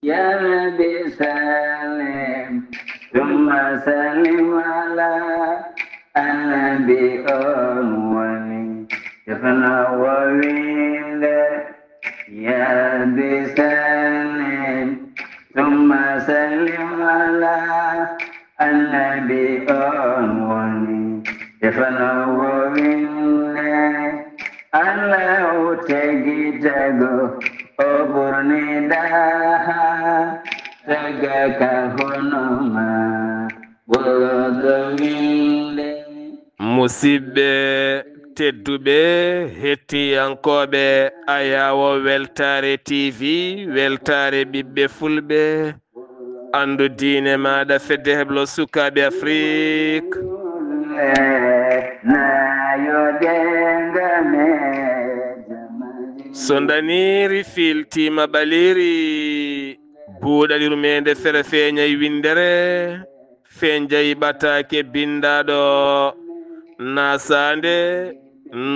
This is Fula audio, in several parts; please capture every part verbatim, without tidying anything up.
يا ربي سلم ثم سلم على النبي أول يفنى وويل. يا ربي سلم ثم سلم على النبي أول يفنى وويل. Alla o tagi tago o ɓurni daha taga ka honoma ɓurɗo winde. Musidɓe tedduɓe, hettiyankooɓe Ayawo Weltaare T V, Weltaare ɓiɓɓe Fulɓe, anndu diine maaɗa, fedde heblo sukaaɓe Afrik. So ndaniiri filtiima ɓaliiri, buuɗali rumeende fere feeñay winndere, feeñay ɓataake binndaaɗo, nasaande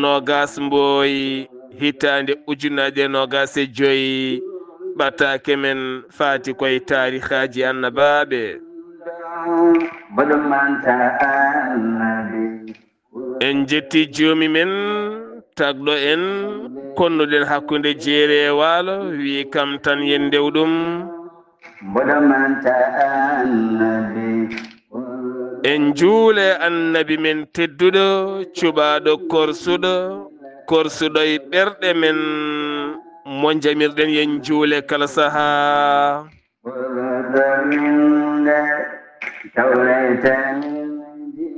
nogas mboy, hitaande ujunaaje nogas e joy, ɓataake men faati koye taarihaaji annabaaɓe. Mboɗo manta annabi. En jetti joomi men, tagɗo en, konnuɗen hakkunde jeere e waalo, wi kam tan yen ndew ɗum. Mboɗo manta annabi. En juule annabi men tedduɗo, cuɓaaɗo korsuɗo, korsuɗo e ɓerɗe men, mo jamirɗen yen juule kala sahaa.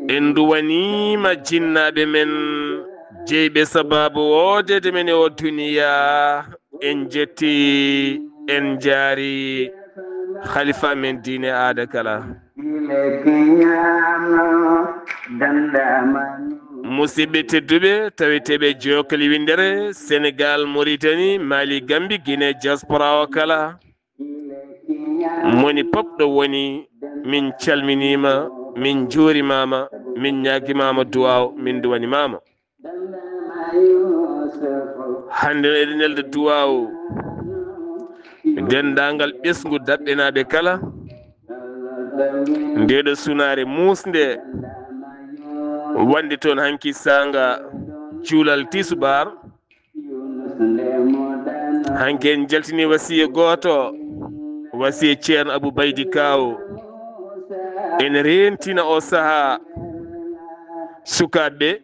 En nduwaniima jinnaaɓe men, jeyɓe sabaabu woodeede men e o duniya. En jetti, en jaari khalifa men diine aada kala. Musidɓe tedduɓe, taweteeɓe jokkali winndere, Senegal, Mauritanie, Mali, Gambie, Guinée, diaspora o kala. Moni pop ɗo woni, min calminiima, min njuurimaama, min ñaagimaama duwaaw, min duwanimaama. Hannde no eɗen nelda duwaaw denndaangal ɓesngu daɓɓenaaɓe kala. Ndeeɗo sunaare muusnde wonde toon hanki saanga juulal tisubaar. Hanki en jaltini wasiya gooto, wasiya Ceerno Abu Baydi Kaaw. En reentina o sahaa sukaaɓe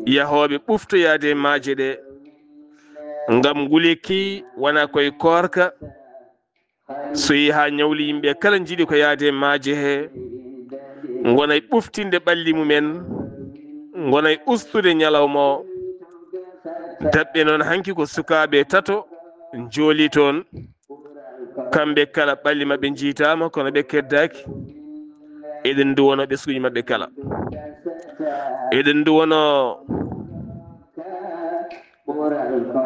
yahooɓe ɓuftoyaade e maaje ɗe, ngam nguleyki wona koye koorka. So yehi haa ñawli yimɓe kala njiɗi ko yahde e maaje he, ngonay ɓuftinde ɓalli mumen, ngonay ustude ñalawma o. Daɓɓe noon hanki ko sukaaɓe tato njooli toon. Kamɓe kala ɓalli maɓɓe njiytaama, kono ɓe keddaaki. Eɗen nduwano ɓesnguuji maɓɓe kala. Eɗen nduwano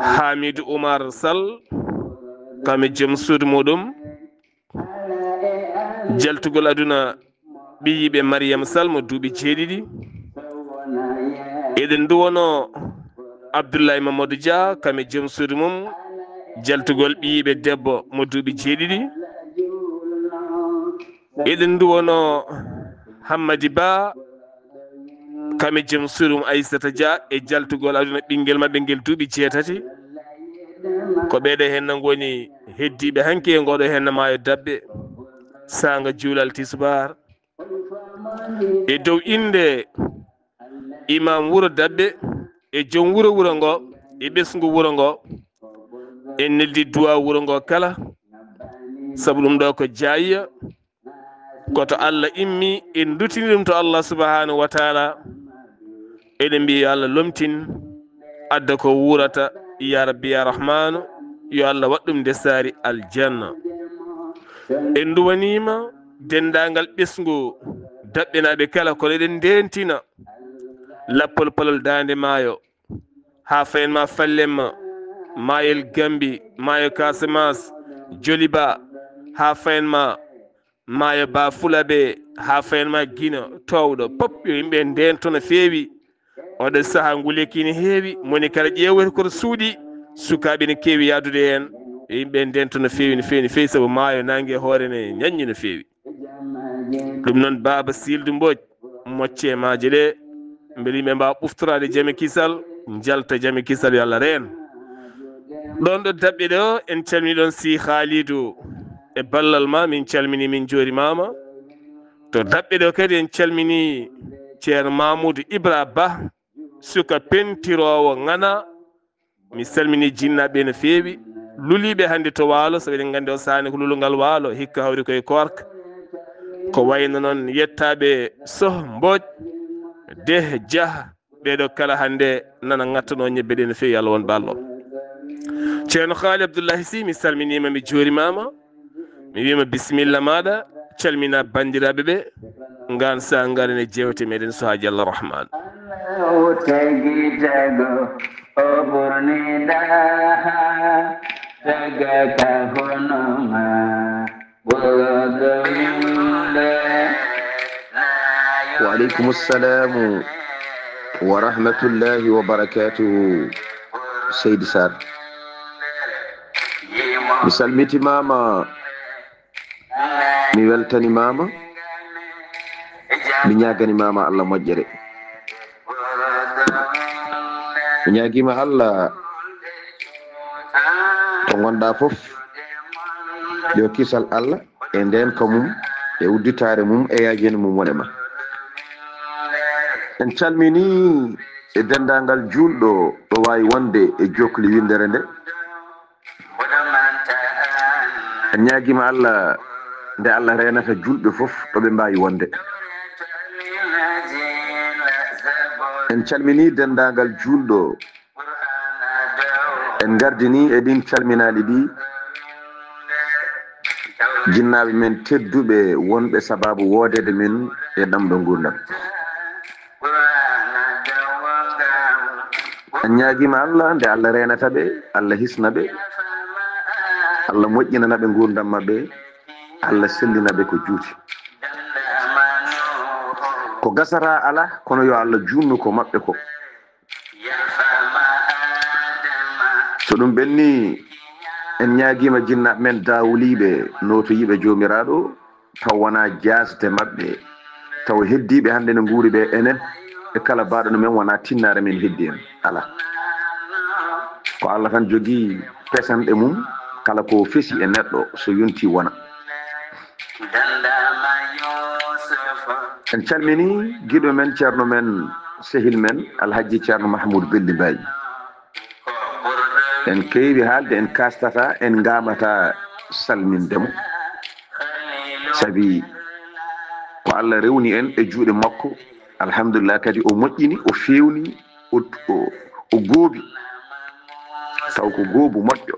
Hamidou Oumar Sall, kam e joom suudu muɗum. Jaltugol aduna ɓiyiiɓe Mariam Sall mo duuɓi jeeɗiɗi. Eɗen nduwano Abdoulaye Mamadou Dia, kam e joom suudu mum, jaltugol ɓiyiiɓe debbo mo duuɓi jeeɗiɗi. Eɗen nduwano Hammadi Ba, kam e joom suudu mum Aissata Dia, e jaltugol aduna ɓinngel maɓɓe ngel duuɓi jeetati. Ko ɓeeɗo heen ngoni heddiiɓe hanki e ngooɗo heen maayo daɓɓe, saanga juulal tisbaar. E dow innde imam wuro daɓɓe e joom wuro wuro ngo e ɓesngu wuro ngo, en neldi duwaaw wuro ngo kala, sabu ɗum ɗo ko jaayiya, ko to Allah immi, en ndutini ɗum to Allah subhanahu wa taala. Eɗen mbiya yo Allah lomtin, adda ko wuurata, ya Rabbi ya Rahmanu, yo Allah waɗ ɗum ndesaari aljanna. En nduwaniima denndaangal ɓesngu daɓɓenaaɓe kala, kono eɗen ndeentina lappol palol Daande Maayo, haa fayen ma Fallemma, Maayel Gambi, Maayo Casamance, Joliba, haa fayen ma Maayo Ba Fulaɓe, haa fayen ma Gino toowɗo. Pop yo yimɓe ndeentono feewi. Oɗo sahaa nguleyki ne heewi, moni kala ƴeewoyta koto suuɗi, sukaaɓe ne keewi yahdude heen. Yo yimɓe ndento no feewi, no feewi, no feewi, sabu maayo naange e hoore ne ñaññi no feewi. Ɗum noon, Baaba Sildu Mbodj, mocce maaje ɗe, mbele yimɓe mbaawa ɓuftoraade jam e kisal, njalta jam e kisal, yo Allah reen. Ɗoon ɗo daɓɓe ɗo, en calminii ɗoon Sii Haalidu e ballal ma, min calminii, min njuurimaama. To daɓɓe ɗo kadi, en calminii Ceerno Mamuudu Ibra Ba, suka pentiroowo ŋana. Mi salminii jinnaaɓe no feewi, luliiɓe hannde to Waalo, sabu eɗen nganndi o saani ko lulungal Waalo, hikka hawri koye koorka. Ko wayno noon yettaaɓe Soh Mbodj, Deh Jah, ɓeeɗo kala hannde nana ŋattanoo ñebbe ɗe no feewi, Allah won ballo. Ceerno Haali Abdullahi Sih, mi salminiima, mi juurimaama. Mi wiima bisimilla maaɗa, calmina banndiraaɓe ɓe, ngaan sa ngaren e jeewte meɗen Sohaaji Allah Rahman. Allahu tagi tago, o ɓurni daha, taga ka hono ma, ɓurɗo winde. Wa aleykum assalamu wa rahmatullahi wa barakatuhu, Seydi Sarr. Mi salmitimaama, mi weltanimaama, mi ñaaganimaama Allah moƴƴere. Mi ñaagiima Allah to ngonɗa fof, yo kisal Allah e ndeenka mum e udditaare mum e yaajende mum wone ma. En calminii e denndaangal juulɗo ɗo waawi wonde e jookli winndere nde. En ñaagiima Allah nde Allah reenata juulɓe fof ɗo ɓe mbaawi wonde. En calminii denndaangal juulɗo. En ngardinii e ɗiin calminaali ɗi jinnaaɓe men tedduɓe wonɓe sabaabu woodeede men e ɗamɗo nguurndam. En ñaagiima Allah nde Allah reenata ɓe, Allah hisna ɓe, Allah moƴƴinana ɓe nguurndam maɓɓe, Allah sellina ɓe ko juuti. Ko gasata alaa, kono yo Allah juutnu ko maɓɓe ko. So ɗum ɓenni, en ñaagiima jinnaaɓe men daawuliiɓe, nootoyiiɓe Joomiraaɗo, taw wonaa jaasde maɓɓe, taw heddiiɓe hannde ne nguuri ɓe enen, e kala baaɗo no men wonaa tinnaare men heddi en. Alaa. Ko Allah tan jogii pesanɗe mum, kala ko fesi e neɗɗo, so yontii wona. En calminii giɗo men, ceerno men, sehil men, Alhaji Ceerno Mahmoud Belli Mbaye. En keewi haalde, en kaastata, en ngaamata salminde mo. Sabi ko Allah rewni en e juuɗe makko, alhamdulillah, kadi o moƴƴini, o feewni, o, o, o goobi. Taw ko goobu moƴƴo.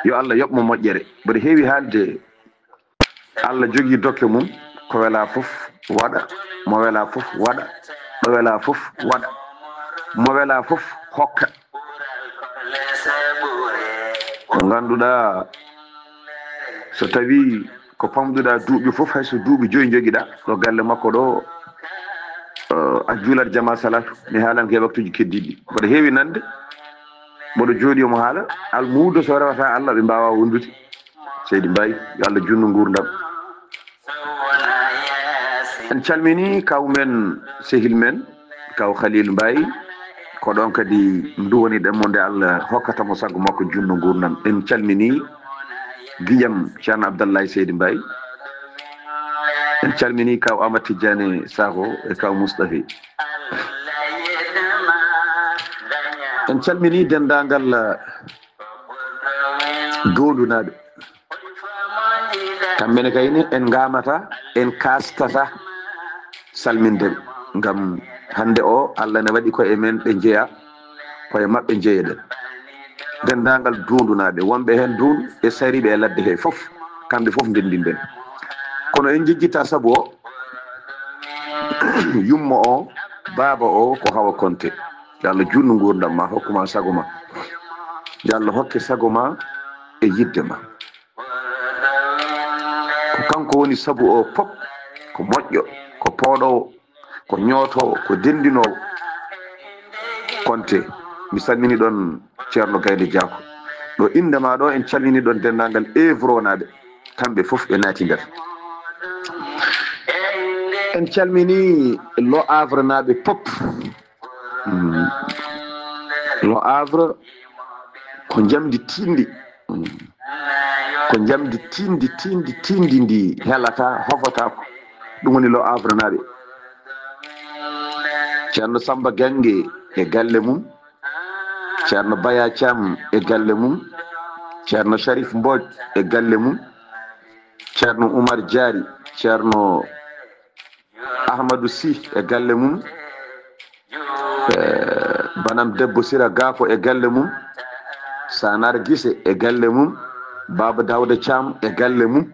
Yo Allah yoɓ mo moƴƴere. Mboɗo heewi haalde, Allah jogii dokke mum, ko welaa fof waɗa, mo welaa fof waɗa, ɗo welaa fof waɗa, mo welaa fof hokka. Mo ngannduɗaa, so tawii ko pamɗuɗaa duuɓi fof, hay so duuɓi joyi njogiɗaa, ɗo galle makko ɗo, eh, a juulat jama salatu, mi haalan ko e waktuuji keddiiɗi. Mboɗo heewi nande, mboɗo jooɗi omo haala, almuudo so rewata Allah, ɓe mbaawaa wondude. Seydi Mbaye, yo Allah juutnu nguurndam. En calminii kaw men, sehil men, kaw Khalil Mbaye. Ko ɗoon kadi nduwaniɗen mo nde Allah hokkata mo sago makko juutnu nguurndam. En calminii giƴam Ceerno Abdallahi Seydi Mbaye. En calminii kaw Amadou Tidiane Sakho e kaw Moustapha. En calminii denndaangal doondunaaɓe. Kamɓe ne kayne en ngaamata, en kaastata salminde ɓe. Ngam hannde o, Allah ne waɗi ko e men ɓe njeya, ko e maɓɓe njeyeɗen. Denndaangal doondunaaɓe, wonɓe heen duun e sariiɓe e ladde he fof, kamɓe fof ndenndinɗen. Kono en njejjita sabu o, yumma o, baaba o, ko Hawa Konte. Yo Allah juutnu nguurndam ma, hokku ma sago ma. Yo Allah hokke sago ma e yiɗde ma. Ko kanko woni sabu o pop, ko moƴƴo, ko pooɗoowo, ko ñootoowo, ko denndinoowo. Konte, mi salmini ɗon Ceerno Gaynde Jaako. Ɗo innde ma ɗo, en calmini ɗon denndaangal Évronaaɓe, kamɓe fof ɓe naati nder. En calmini Le Havrenaaɓe pop. Mm. Le Havre ko njamndi tiiɗndi. Mm. Ko njamndi tiiɗndi, tiiɗndi, tiiɗndi ndi helata, hofotaako. Ɗum woni Le Havrenaaɓe. Ceerno Samba Gange e galle mum. Ceerno Baya Thiam e galle mum. Ceerno Sharif Mbodj e galle mum. Ceerno Oumar Diary, Ceerno Ahmadou Sy e galle mum. Eh, banam debbo Sira Gafo e galle mum. Sanar Gise e galle mum. Baba Dawda Thiam e galle mum.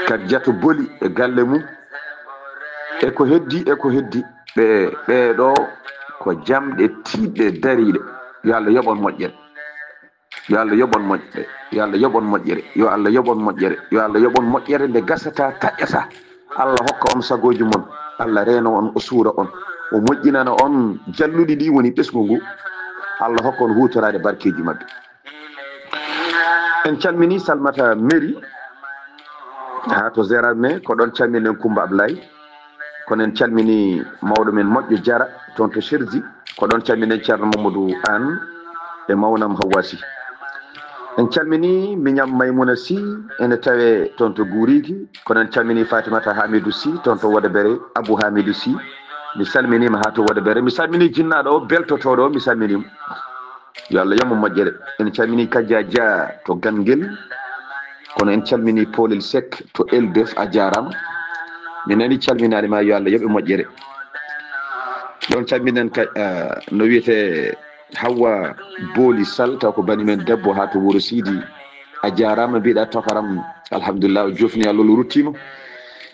Kadijatu Boli e galle mum. E ko heddi, e ko heddi. Ɓe, ɓee ɗo ko jamɗe tiiɗɗe dariiɗe. Yo Allah yoɓ on moƴƴere. Yo Allah yoɓ on moƴƴere. Yo Allah yoɓ on moƴƴere. Yo Allah yoɓ on moƴƴere. Yo Allah yoɓ on moƴƴere nde gasata, taƴata. Allah hokka on sagooji mon. Allah reeno on, o suura on. O moƴƴinana on jalluɗi ɗi woni ɓesngu ngu. Allah hokka on huutoraade barkeeji maɓɓe. En calmini Salmata Meri haa to Gérard, mais ko ɗon calminen Kumba Ablaye. Kono en calmini mawɗo men moƴƴo Jara toon to Serdi. Ko ɗon calminen Ceerno Mamadou Anne e mawnam Hawwa Sy. En calmini miñam Maymuna Sy, ene tawe toon to Guuriki. Kono en calmini Fatimata Hamidou Sy toon to Wodobere, Abou Hamidou Sy. Mi salminiima haa to Wodobere. Mi salmini jinnaaɗo o, beltotooɗo o, mi salminiima. Yo Allah yoɓ mo moƴƴere. En calmini Kadia Dia to Gangel. Kono en calmini Polel Seck to Elbef, a jaaraama. Mi nani calminaali ma, yo Allah yoɓ e moƴƴere. Ɗon calminen ka, ah, no wiyetee Hawwa Booli Sall, taw ko bani men debbo haa to Wuro Sidi. A jaaraama, mbiɗa tokaram. Alhamdulillah, o joofni Allah, o ruttiima.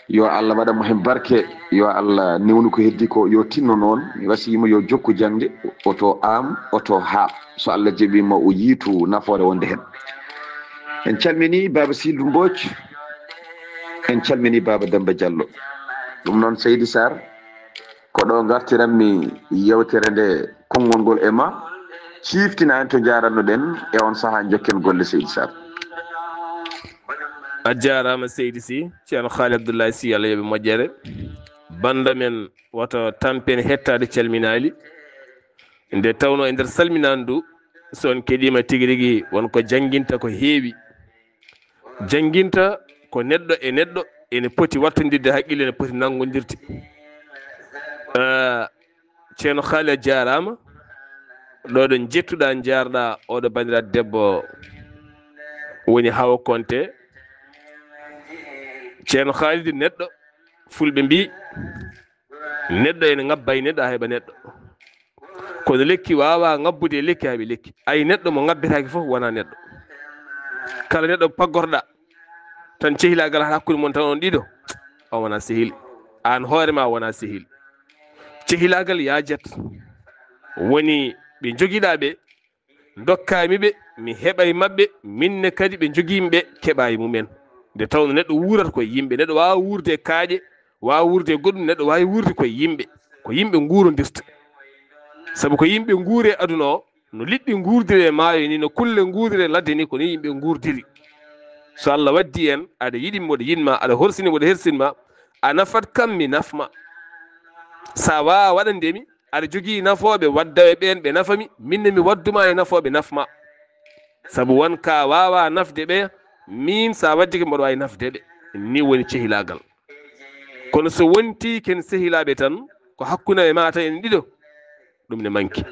Yo Allah waɗan mo heen barke, yo Allah newnu ko heddi ko, yo tinno noon. Mi wasiyii mo yo jokku jaŋde, oto aam, oto haaɓ. So Allah jaɓiima, o yiitu nafoore wonde heen. En calmini Baaba Sidu Mbooc, en calmini Baaba Demba Diallo. Ɗum noon, Seydi Sarr, ko ɗo ngartiranmi yeewtere nde, konngol ngol e ma, ciiftina en to njaaranno-ɗen e on sahaa, njokken golle, Seydi Sarr. A jaaraama, Seydi Sy, Ceerno Haali Abdullahi Sy, Allah yoɓe moƴƴere. Bannda men, woto tampen hettaade calminaali. Nde tawnoo e nder salminaandu, so on keɗiima tigi rigi, won ko jannginta ko heewi. Jannginta ko neɗɗo e neɗɗo ene poti wattondirde haqqille, ene poti nanngondirde. Ah, Ceerno Haali, a jaaraama. Ɗo ɗo njettuɗaa, njaarɗaa oɗo banndiraaɗo debbo woni Hawa Konte. Ceerno Haali, neɗɗo, Fulɓe mbii, neɗɗo ene ŋabba e neɗɗo, a heɓa neɗɗo. Kono lekki waawaa ŋabbude e lekki, a heɓa lekki. Ay, neɗɗo mo ŋabbetaake fof wonaa neɗɗo. Kala neɗɗo paggorɗaa tan, cehilaagal hakkunde mon tan on ɗiɗo, o wonaa sehil. Aan hoore ma wonaa sehil. Cehilaagal yaajat. Woni ɓe njogiɗaa ɓe, ndokkaami ɓe, mi heɓa e maɓɓe, minne kadi ɓe njogii ɓe, keɓa e mumen. Nde tawnoo neɗɗo wuurata ko e yimɓe, neɗɗo waawaa wuurde e kaaƴe, waawaa wuurde e goɗɗum, neɗɗo waawi wuurde ko e yimɓe. Ko yimɓe nguurondirta. Sabu ko yimɓe nguuri e aduna o, no liɗɗi nguurdiri e maayo ni, no kulle nguurdiri e ladde ni, ko ni yimɓe nguurdiri. So Allah waddii en, aɗa yiɗi mi, mboɗo yiɗ ma, aɗa horsini, mboɗo hersin ma, a nafat kam, mi naf ma. Sa waawaa waɗande mi, aɗa jogii nafooɓe, waddaɓe ɓeen ɓe nafa mi, min ne mi waddu ma e nafooɓe naf ma. Sabu won ka waawaa nafde ɓe, miin sa waddike mboɗo waawi nafde ɓe. Ni woni cehilaagal. Kono so wontii ken sehilaaɓe tan, ko hakkunde e ma tan en ɗiɗo, ɗum ne manki.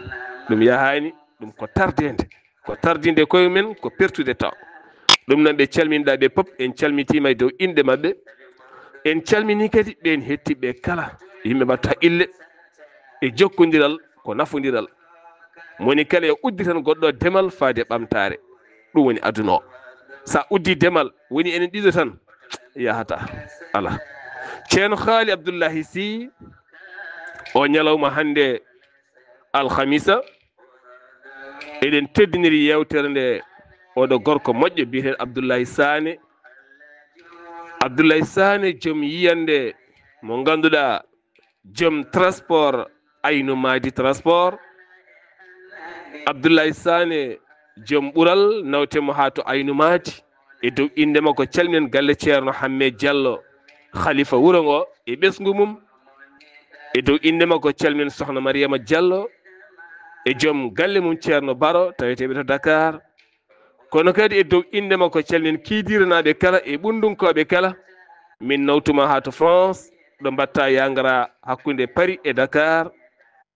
Ɗum yahaani, ɗum ko tardeende. Ko tardinde koye men, ko pertude taw. Ɗum noon ɓe calminɗaa ɓe pop, en calmitiima e dow inɗe maɓɓe. En calminii kadi ɓeen hettitɓe kala. Yimɓe mbatta haqqille e jokkondiral, ko nafondiral. Moni kala e udditan goɗɗo demal faade ɓamtaare. Ɗum woni aduna o. Sa uddi demal, woni enen ɗiɗo tan, yahata. Ala. Ceerno Haali Abdullahi Sy, o ñalawma hannde alhamisa, eɗen teddiniri yeewtere nde oɗo gorko moƴƴo biyeteeɗo Abdullahi Saane. Abdullahi Saane, joom yiyannde mo ngannduɗaa, joom transport, Aynu Maadi transport. Abdullahi Saane, joom ɓural, nawte mo haa to Aynu Maadi. E dow innde makko calminen galle Ceerno Hamme Diallo, khalifa wuro ngo e ɓesngu mum. E dow innde makko calminen Sohna Mariama Diallo e joom galle mum Ceerno Baro, taweteeɓe to Dakar. Kono kadi e dow innde makko calminen Kiidiranaaɓe kala e Ɓunndunkooɓe kala. Min nawtuma haa to France, ɗo mbaɗta yangara hakkunde Paris e Dakar,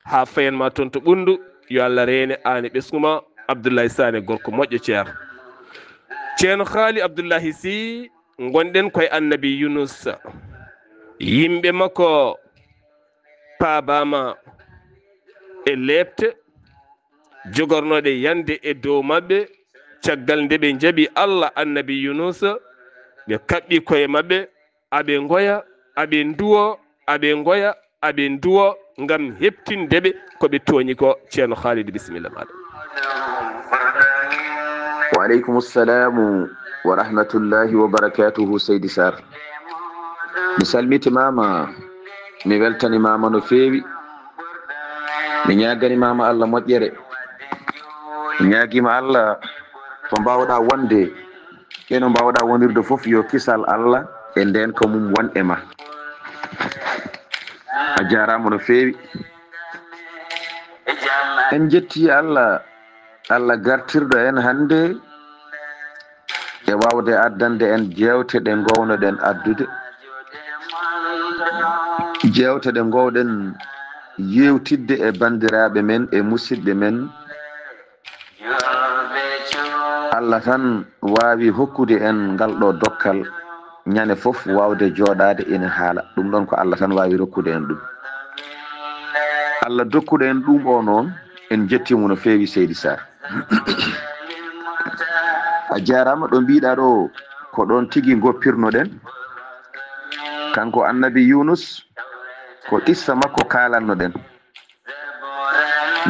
haa fayanma toon to Ɓunndu. Yo Allah reene aan e ɓesngu ma, Abdoulaye Sané, gorko moƴƴo, Ceerno. Ceerno Haali Abdoulahi Sy, ngonɗen koye Annabi Yunus. Yimɓe makko paabaama e leepte jogornooɗe yande e dow maɓɓe. Caggal nde ɓe njaɓi Allah, Annabi Yunus, ɓe kaɓɓi koye maɓɓe, aɓe ngoya, aɓe nduwo, aɓe ngoya, aɓe nduwo, ngam heɓtinde ɓe ko ɓe tooñi ko. Ceerno Khalid, bisimilla maaɗa. Wa aleykum salamu wa rahmatullahi wa barakatuhu, Seydi Sarr. Mi salmitimaama, mi weltanimaama no feewi. Mi ñaaganimaama Allah moƴƴere. Mi ñaagiima Allah to mbaawɗaa wonde e no mbaawɗaa wonirde fof, yo kisal Allah e ndeenka mum won e ma. A jaaraama no feewi. En njetti Allah, Allah gartirɗo en hannde e waawde addande en jeewte ɗe ngoownoɗen addude. Jeewte ɗe ngoowɗen yeewtidde e banndiraaɓe men e musidɓe men. Allah tan waawi hokkude en ngal ɗo dokkal, ñande fof waawde jooɗaade ina haala. Ɗum ɗon ko Allah tan waawi rokkude en ɗum. Allah dokkuɗo en ɗum o noon, en njettii mo no feewi, Seydi Sarr. A jaaraama, ɗo mbiɗa ɗo, ko ɗoon tigi ngoppirnoɗen. Kanko Annabi Yunus, ko qissa makko kaalannoɗen.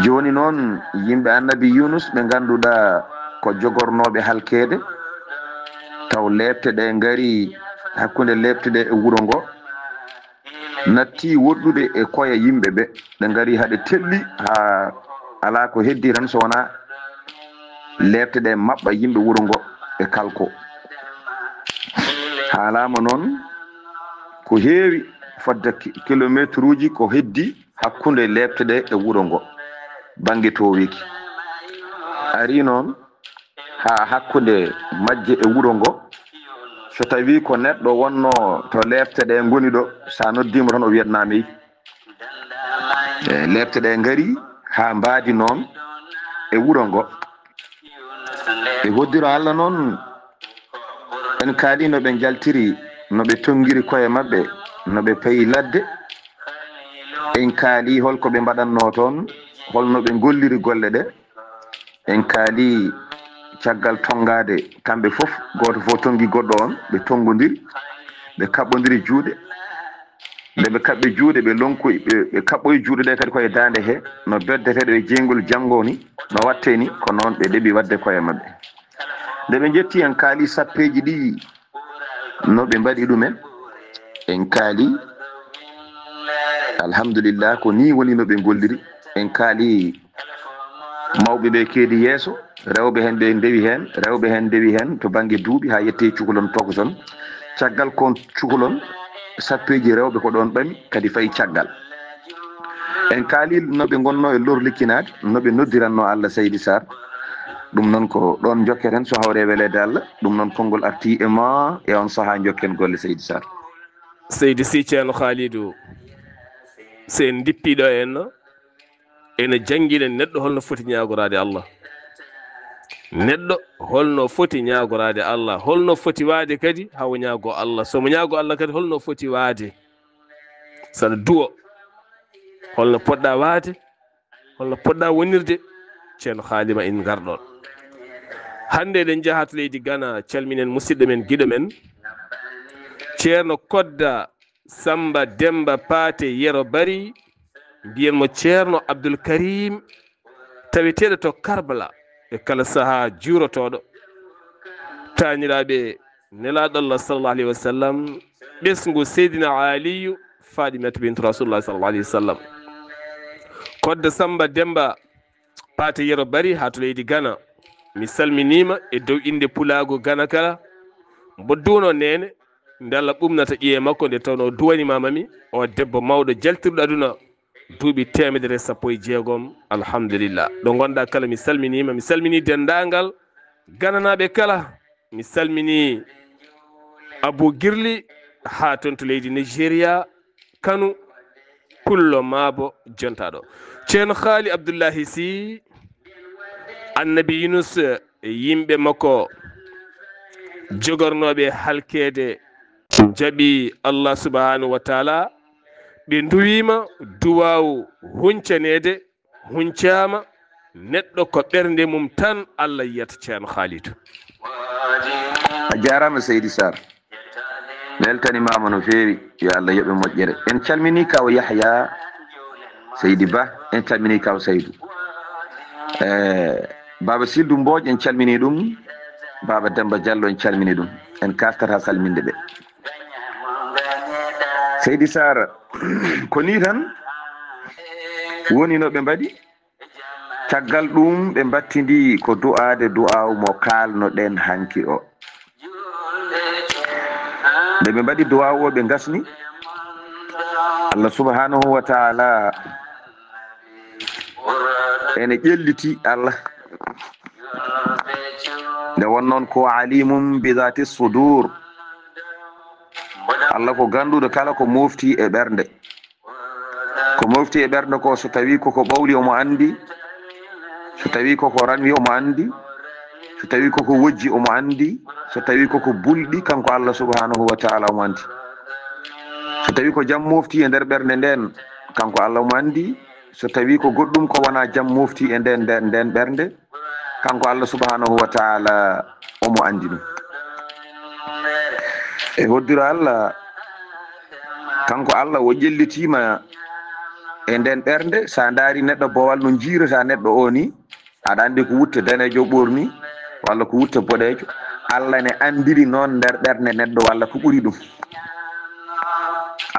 Jooni noon, yimɓe Annabi Yunus ɓe ngannduɗaa ko jogornooɓe halkeede, taw leepte ɗe ngari hakkunde leepte ɗe e wuro ngo, natti woɗɗude e koye yimɓe ɓe. Ɗe ngari haa ɗe telli, haa alaa ko heddi tan so wonaa leepte ɗe maɓɓa yimɓe wuro ngo e kalko. Haalaama noon ko heewi, fodde ki-, kilomeetruuji ko heddi hakkunde leepte ɗe e wuro ngo, bannge Towiki. Ari noon haa hakkunde majje e wuro ngo. So tawii ko neɗɗo wonnoo to leepte ɗe ngoni ɗo, so a noddiima tan o wiyat naamey. E leepte ɗe ngari haa mbaadi noon e wuro ngo. E hoddiro Allah noon, en kaali no ɓe njaltiri, no ɓe tonngiri koye maɓɓe, no ɓe payi ladde. En kaali holko ɓe mbaɗannoo toon, holno ɓe ngolliri golle ɗe. En kaali caggal tonngaade, kamɓe fof, gooto fof tonngi goɗɗo on, ɓe tonngondiri, ɓe kaɓɓondiri juuɗe. Nde ɓe kaɓɓi juuɗe, ɓe lonkoyi, ɓe, ɓe kaɓɓoyi juuɗe ɗe kadi koye daande he, no beddeteeɗo e jeyngol janngo ni, no watte ni, ko noon ɓe ɗeɓi waɗde koye maɓɓe. Nde ɓe njetti, en kaali sappeeji ɗi, no ɓe mbaɗi ɗumen, en kaali, alhamdulillah, ko ni woni no ɓe ngolliri. En kaali mawɓe ɓe keedi yeeso, rewɓe heen ɓe ndewi heen, rewɓe heen ndewi heen to bannge duuɓi haa yettee cukalon tokoson. Caggal kon cukalon, sappeeji rewɓe ko ɗoon ɓami, kadi fayi caggal. En kaali no ɓe ngonnoo e lorlikkinaade, no ɓe noddirannoo Allah, Seydi Sarr. Ɗum noon ko ɗoon njokketen so hawre weleede Allah. Ɗum noon konngol artii e ma e on sahaa njokken golle, Seydi Sarr. Seydi Sy, Ceerno Khalidou, so en ndippii ɗo en, ene janngina neɗɗo holno foti ñaagoraade Allah. Neɗɗo holno foti ñaagoraade Allah, holno foti waade kadi hawo ñaago Allah. So mo ñaago Allah kadi holno foti waade? Saɗa duwo, holno poɗɗa waade? Holno poɗɗa wonirde? Ceerno Khalima, en ngar ɗon. Hannde eɗen njaha to leydi Ghana, calminen musidɗo men, giɗo men, Ceerno Kodda Samba Demba Paate Yero Bari, mbiyen mo Ceerno Abdul Karim, taweteeɗo to Karbala, e kala sahaa juurotooɗo. Taaniraaɓe Nelaaɗo Allah sallallahu alayhi wa sallam, ɓesngu Seydina Aliyu, Faaɗimata bintu Rasulullah sallallahu alayhi wa sallam. Kodda Samba Demba Paate Yero Bari haa to leydi Ghana. mi salminiima e dow innde pulaagu Gana kala, mbo duuno neene, nde Allah ɓuumnata ƴiye makko, nde tawnoo duwaniima ma mi, o debbo mawɗo jaltirɗo aduna, duuɓi teemedere sappo e jeegom, alhamdulillah. Ɗo ngonɗaa kala, mi salminiima, mi salminii denndaangal Gananaaɓe kala, mi salminii Abu Girli haa toon to leydi Nigeria, Kano, pullo maabo jontaaɗo. Ceerno Haali Abdullahi Si, Annabi Yunus e yimɓe makko jogornooɓe halkeede njaɓi Allah subhanahu wa taala, ɓe nduwiima duwaawu huncaneede, huncaama neɗɗo ko ɓernde mum tan Allah yiyata. Ceerno Haalidu. A jaaraama Seydi Sarr, weltanimaama no feewi, yo Allah yoɓe moƴƴere. En calminii kaw Yahya Seydi Ba, en calminii kaw Saydu. E Baaba Sildu Mbooj, en calminii ɗum. Baaba Demba Jallo, en calminii ɗum. En kaftata salminde ɓe. Seydi Sarr, ko nii tan woni no ɓe mbaɗi. Caggal ɗum ɓe mbattindi ko du'aade du'aawu mo kaalnoɗen hanki o. Nde ɓe mbaɗi du'aawu o ɓe ngasni. Allah subhanahu wa taala ene ƴelliti Allah. Nde won noon ko alimum bi dhati sudur. Allah ko ganduɗo kala ko mofti e ɓernde. Ko mofti e ɓernde ko, so tawi koko ɓawli omo andi, so tawi koko ranwi omo andi, so tawi koko wojji omo andi, so tawi koko bulɗi kanko Allah subhanahu wa taala omo andi. So tawi ko jam mofti e nder ɓernde nden kanko Allah omo andi, so tawi ko goɗɗum ko wona jam mofti e nden nden ɓernde, kanko Allah subhanahu wa taala omo andi ɗum. E hoddiro Allah, kanko Allah o ƴellitiima e nden ɓernde. Sa ndaari neɗɗo bowal no jiirata neɗɗo o ni, aɗa andi ko wutte danejo ɓorni walla ko wutte boɗejo. Allah ne andiri noon nder ɓernde neɗɗo walla ko ɓuri ɗum.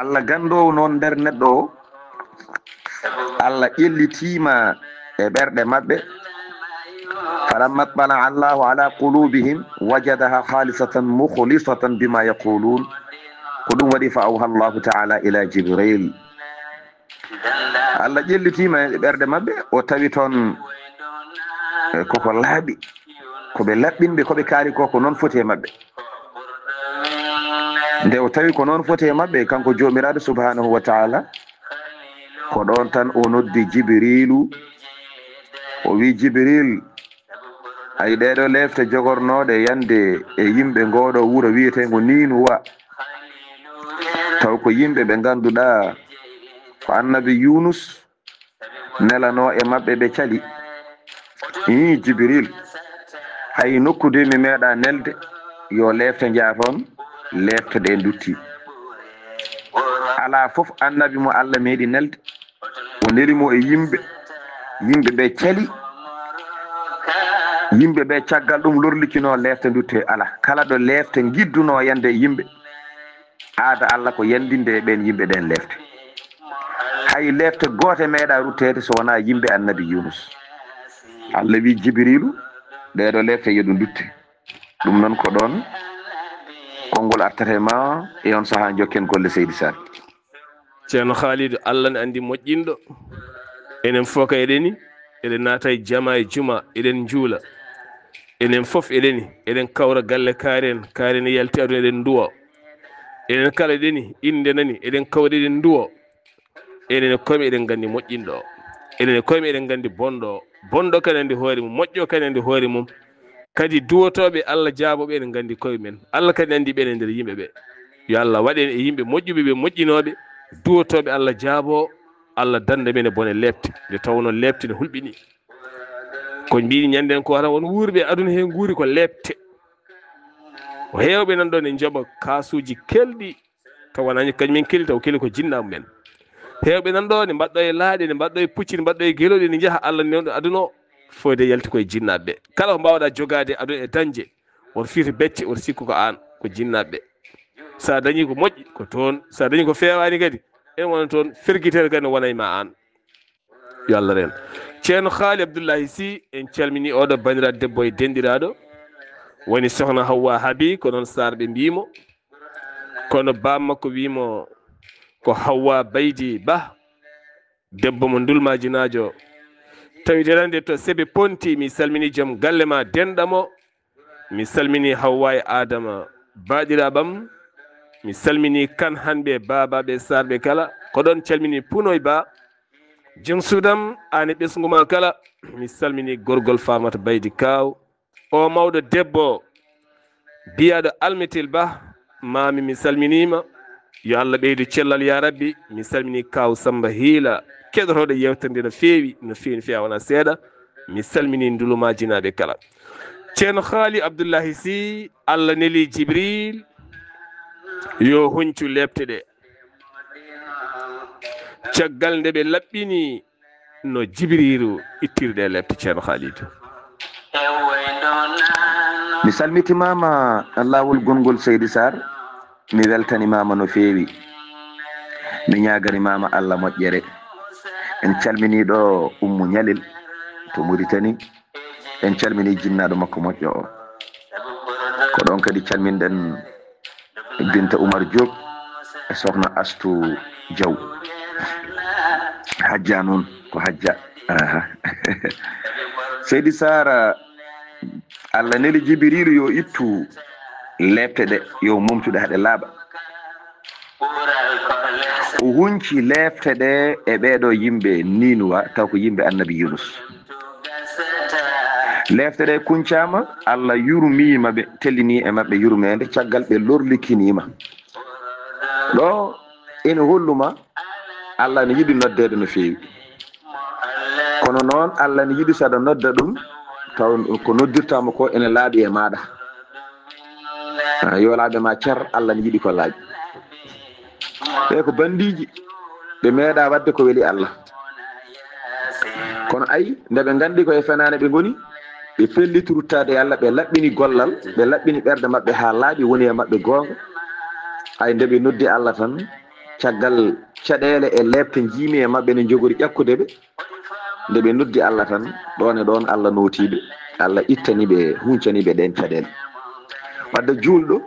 Allah gandowo noon nder neɗɗo o, Allah ƴellitiima e ɓerɗe maɓɓe. Falamma tala Allahu ala qulubihim wajadaha khalisatan mukhlisatan bima yaqulun. Ko ɗum waɗi fa awha Allahu taala ila Jibril. Allah ƴellitiima e ɓerɗe maɓɓe, o tawi toon koko laaɓi, ko ɓe laɓɓinɓe, ko ɓe kaali ko ko noon foti e maɓɓe. Nde o tawi ko noon foti e maɓɓe, kanko Joomiraaɗo subhanahu wa taala, ko ɗoon tan o noddi Jibriilu, o wi Jibril, ay ɗeɗo lefte jogornoɗe yande e yimɓe ngoɗo wuro wiyetego Ninuwa, taw ko yimɓe ɓe ganduɗa ko annabi Yunus nelano e maɓɓe, ɓe cali. Ii Jibril, hay nokku de mi meeɗa nelde yo lefte njaha toon, lefte ɗe dutti. Ala fof annabi mo Allah meeɗi nelde, o neli mo e yimɓe, yimɓe ɓe cali, yimɓe ɓe caggal ɗum lorlikino lefte dutte. Ala, kala ɗo lefte gidduno yande e yimɓe, aada Allah ko yandinde e ɓen yimɓe ɓen lefte. Hay lefte goote meeɗa rutteede so wonaa yimɓe annabi Yunus. Allah wi Jibriilu, ɗeeɗo lefte yo ɗum dutte. Ɗum noon ko ɗoon konngol artata e ma e on sahaa, jokken golle Seydi Sall. Ceerno Haalidu, Allah ne anndi moƴƴinɗo. Enen fof kay eɗeni, eɗen naata e jama e juma, eɗen njuula. Enen fof eɗeni, eɗen kawra galle kaari en, kaari ne yalti aduna, eɗen nduwa. Enen kala eɗeni, innde nani, eɗen kawra eɗen nduwa. Enen e koye men eɗen nganndi moƴƴinɗo o. Enen e koye men eɗen nganndi bonɗo o. Bonɗo kadi anndi hoore mum, moƴƴo kadi anndi hoore mum. Kadi duwotooɓe Allah jaabooɓe ene nganndi koye men. Allah kadi anndi ɓen e nder yimɓe ɓe. Yo Allah waɗ en e yimɓe moƴƴuɓe, ɓe moƴƴinooɓe, duwotooɓe Allah jaaboo, Allah dannda men e bone leepte, nde tawnoo leepte ne hulɓinii. Ko mbiimi ñannden ko tan won wuurɓe aduna hee nguuri ko leepte. Ko heewɓe nan ɗoo ne njoɓa kaasuuji kelɗi, taw wonaa kañum en keli, taw keli ko jinnaaɓe men. Heewɓe nan ɗoo ne mbaɗɗoo e laaɗe, ne mbaɗɗoo e pucci, ne mbaɗɗoo e gelooɗi, ne njaha Allah newɗo aduna o, fof de yalti koye jinnaaɓe ɓe. Kala ko mbaawɗaa jogaade aduna e dañde, woto fiir becce, woto sikku ko aan, ko jinnaaɓe ɓe. So a dañii ko moƴƴi, ko toon. So a dañii ko feewaani kadi, ene wona toon, fergitere kadi ne wona e ma aan. Yo Allah reen. Ceerno Haali Abdullahi Sy, en calminii oɗo banndiraaɗo debbo e denɗiraaɗo, woni sohna Hawwa Habi, ko noon Saar ɓe mbiyi mo. Kono baam makko wiyi mo ko Hawwa Baydi Bah, debbo mo Ndulmaajinaajo. Tawi darande to Sebe Ponti, mi salminii joom galle ma denɗa mo. Mi salminii Hawwa e Adama, baaɗiraaɓam. Mi salminii Kan Hanɓe, Baabaaɓe, Saarɓe kala. Ko ɗoon calminii Punoy Ba. Joom suudam, aan e ɓesngu ma kala. Mi salminii gorgol Faamata Baydi Kaaw. O mawɗo debbo, biyaaɗo Almetel Bah, maami mi salminiima. Yo Allah ɓeydu cellal, yaa Rabbi. Mi salminii Kaaw Samba Hiila, keɗotooɗo yeewtere nde no feewi, no feewi, no feewi, wonaa seeɗa. Mi salminii Ndulmaajinaaɓe kala. Ceerno Haali Abdullahi Sy, Allah neli Jibril, yo huñcu leepte ɗe. Caggal nde ɓe laɓɓini no Jibriiru ittirde e lepte, Ceerno Haalidu. Mi salmitimaama laawol gonngol, Seydi Saar. Mi weltanimaama no feewi. Mi ñaagarimaama Allah moƴƴere. En calminii ɗo Ummu Ñalel to Muritani. En calminii jinnaaɗo makko moƴƴo o. Ko ɗoon kadi calminɗen Binta Umar Diop e sohna Astu Diaw. Hajja noon ko Hajja. Aha. Seydi Saar, Allah neli Jibiriilu yo ittu leepte ɗe, yo momtuɗe haɗe laaɓa. O hunci leefte ɗe e ɓeeɗo yimɓe Niinuwa, taw ko yimɓe Annabi Yunus. Leefte ɗe kuncaama, Allah yurmiima ɓe, tellini e maɓɓe yurmeende, caggal ɓe lorlikiniima. Ɗo ene holluma Allah ne yiɗi noddeede no feewi. Kono noon, Allah ne yiɗi saɗa nodda ɗum, taw ko noddirtaama ko ene laaɓi e maaɗa. Ah, yo laaɓe ma cer, Allah ne yiɗi ko laaɓi. Ɓe ko bandiiji, ɓe meeɗa waɗde ko weli Allah. Kono ay, nde ɓe nganndi ko e fenaane ɓe ngoni, ɓe pelliti ruttaade e Allah, ɓe laɓɓini gollal, ɓe laɓɓini ɓerɗe maɓɓe haa laaɓi, woni e maɓɓe goonga. Ay, nde ɓe noddi Allah tan, caggal caɗeele e leepte njiimi e maɓɓe ne njogori ƴakkude ɓe, nde ɓe noddi Allah tan, ɗoon e ɗoon Allah nootii ɓe, Allah ittani ɓe, huncani ɓe ɗeen caɗeele. Wadde juulɗo,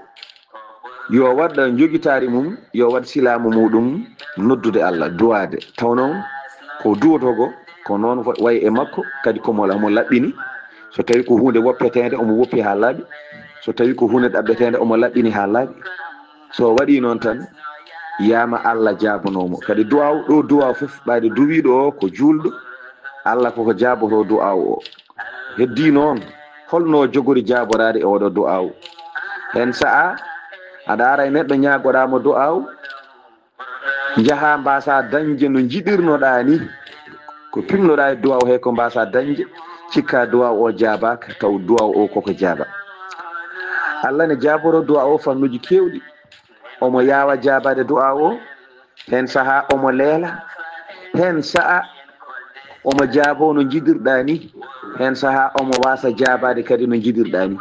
yo waɗ njogitaari mum, yo waɗ silaamu muuɗum noddude Allah, duwaade. Taw noon ko duwotoo ko, ko noon wa-, wayi e makko, kadi ko mo, mo laɓɓini. So tawii ko huunde woppeteende, omo woppi haa laaɓi. So tawii ko huunde ɗaɓɓeteende, omo laɓɓini haa laaɓi. So o waɗii noon tan, yaama Allah jaabanoo mo. Kadi duwaaw, ɗo duwaaw fof, ɓayde duwiiɗo o ko juulɗo, Allah koko jaabotoo duwaaw o. Heddii noon, holno o jogori jaaboraade e oɗo du'aaw? Heen sa'a, aɗa ara e neɗɗo ñaagoɗaa mo du'aaw, njaha mbaasa dañde no njiɗirnoɗaa ni. Ko pinnoɗaa e du'aaw he ko mbaasa dañde, cikka du'aaw o jaabaaka, taw du'aaw o koko jaaba. Allah ne jaaboro du'aaw o fannuji keewɗi. Omo yaawa jaabaade du'aaw o, heen saha omo leela, heen sa'a omo jaabo no njiɗirɗaa ni, heen saha omo waasa jaabaade kadi no njiɗirɗaa ni.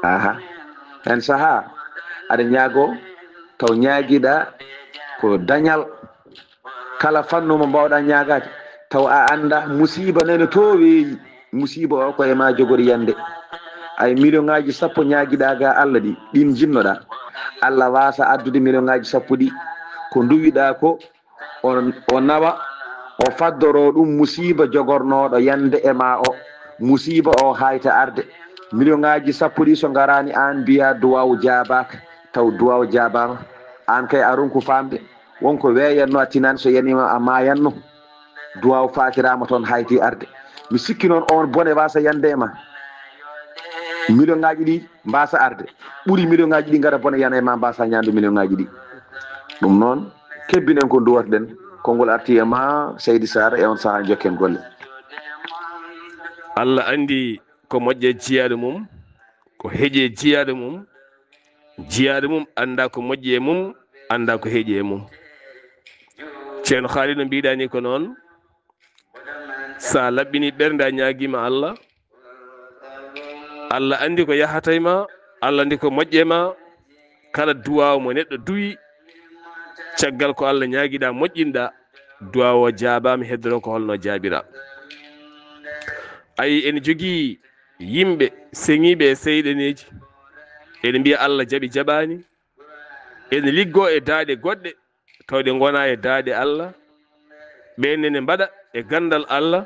Aha. Heen saha aɗa ñaago, taw ñaagiɗaa ko dañal, kala fannu mo mbaawɗaa ñaagaade, taw a anndaa musiiba nene to weeyi. Musiiba o ko e ma jogori yande. Ay, miliyoŋaaji sappo ñaagiɗaa ga Allah ɗi, ɗin jinnoɗaa. Allah waasa addude miliyoŋaaji sappo ɗi. Ko nduwiɗaa ko, o, o nawa, o faddoro ɗum musiiba jogornooɗo yande e ma o. Musiiba o hayta arde. Miliyoŋaaji sappo ɗi so ngaraani, aan mbiya duwaaw jaabaaka, taw duwaaw jaabaama. Aan kay a ronku faamde. Wonko weeyanno a tinan, so yaniima a maayanno. Duwaaw faatiraama toon, hayti arde. Mi sikki noon oon bone waasa yande e ma. Miliyoŋaaji ɗi mbaasa arde. Ɓuri miliyoŋaaji ɗi ngara bone yana e ma, mbaasa ñaande miliyoŋaaji ɗi. Ɗum noon, kebbinen ko duwatɗen. Konngol arti e ma, Seydi Saar, e on saha jokken golle. Allah anndi ko moƴƴe jiyaaɗo mum, ko heƴe jiyaaɗo mum. Jiyaaɗo mum annda ko moƴƴi e mum, annda ko heƴi e mum. Ceerno Haali, no mbiɗa ni ko noon, sa laɓɓini ɓernde a ñaagiima Allah, Allah anndi ko yahata e ma, Allah anndi ko moƴƴi e ma. Kala duwaaw mo neɗɗo duwi, caggal ko Allah ñaagiɗa moƴƴinɗa, Duwaawu o jaabaama, heddoro ko holno jaabira. Ayi, ene jogii yimɓe seŋiiɓe e seyɗaneeji. Ene mbiya Allah jaɓi, jaɓaani. Ene liggo e daaɗe goɗɗe, taw ɗe ngona e daaɗe Allah. Ɓeen nene mbaɗa e ganndal Allah.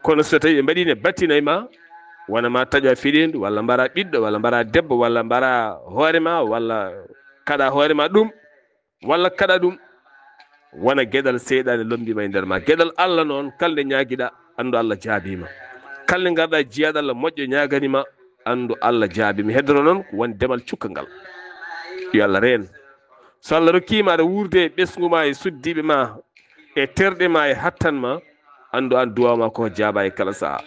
Kono so tawi ɓe mbaɗi ne battina e ma, wona ma taƴa fiɗindu, walla mbara ɓiɗɗo, walla mbara debbo, walla mbara hoore ma, walla kaɗa hoore ma ɗum, walla kaɗa ɗum, wona geɗal seyɗaane lombima e nder ma. Geɗal Allah noon, kala nde ñaagiɗa, anndu Allah jaabima. Kala nde ngarɗa jiyaɗo Allah moƴƴo ñaagani ma, anndu Allah jaabima. Heddoro noon ko woni demal cukka ngal. Yo Allah reen. So Allah rokkima aɗa wuurde e ɓesngu ma, e suddiɓe ma, e terɗe ma, e hattan ma, anndu an duwaw ma ko jaaba e kala saha.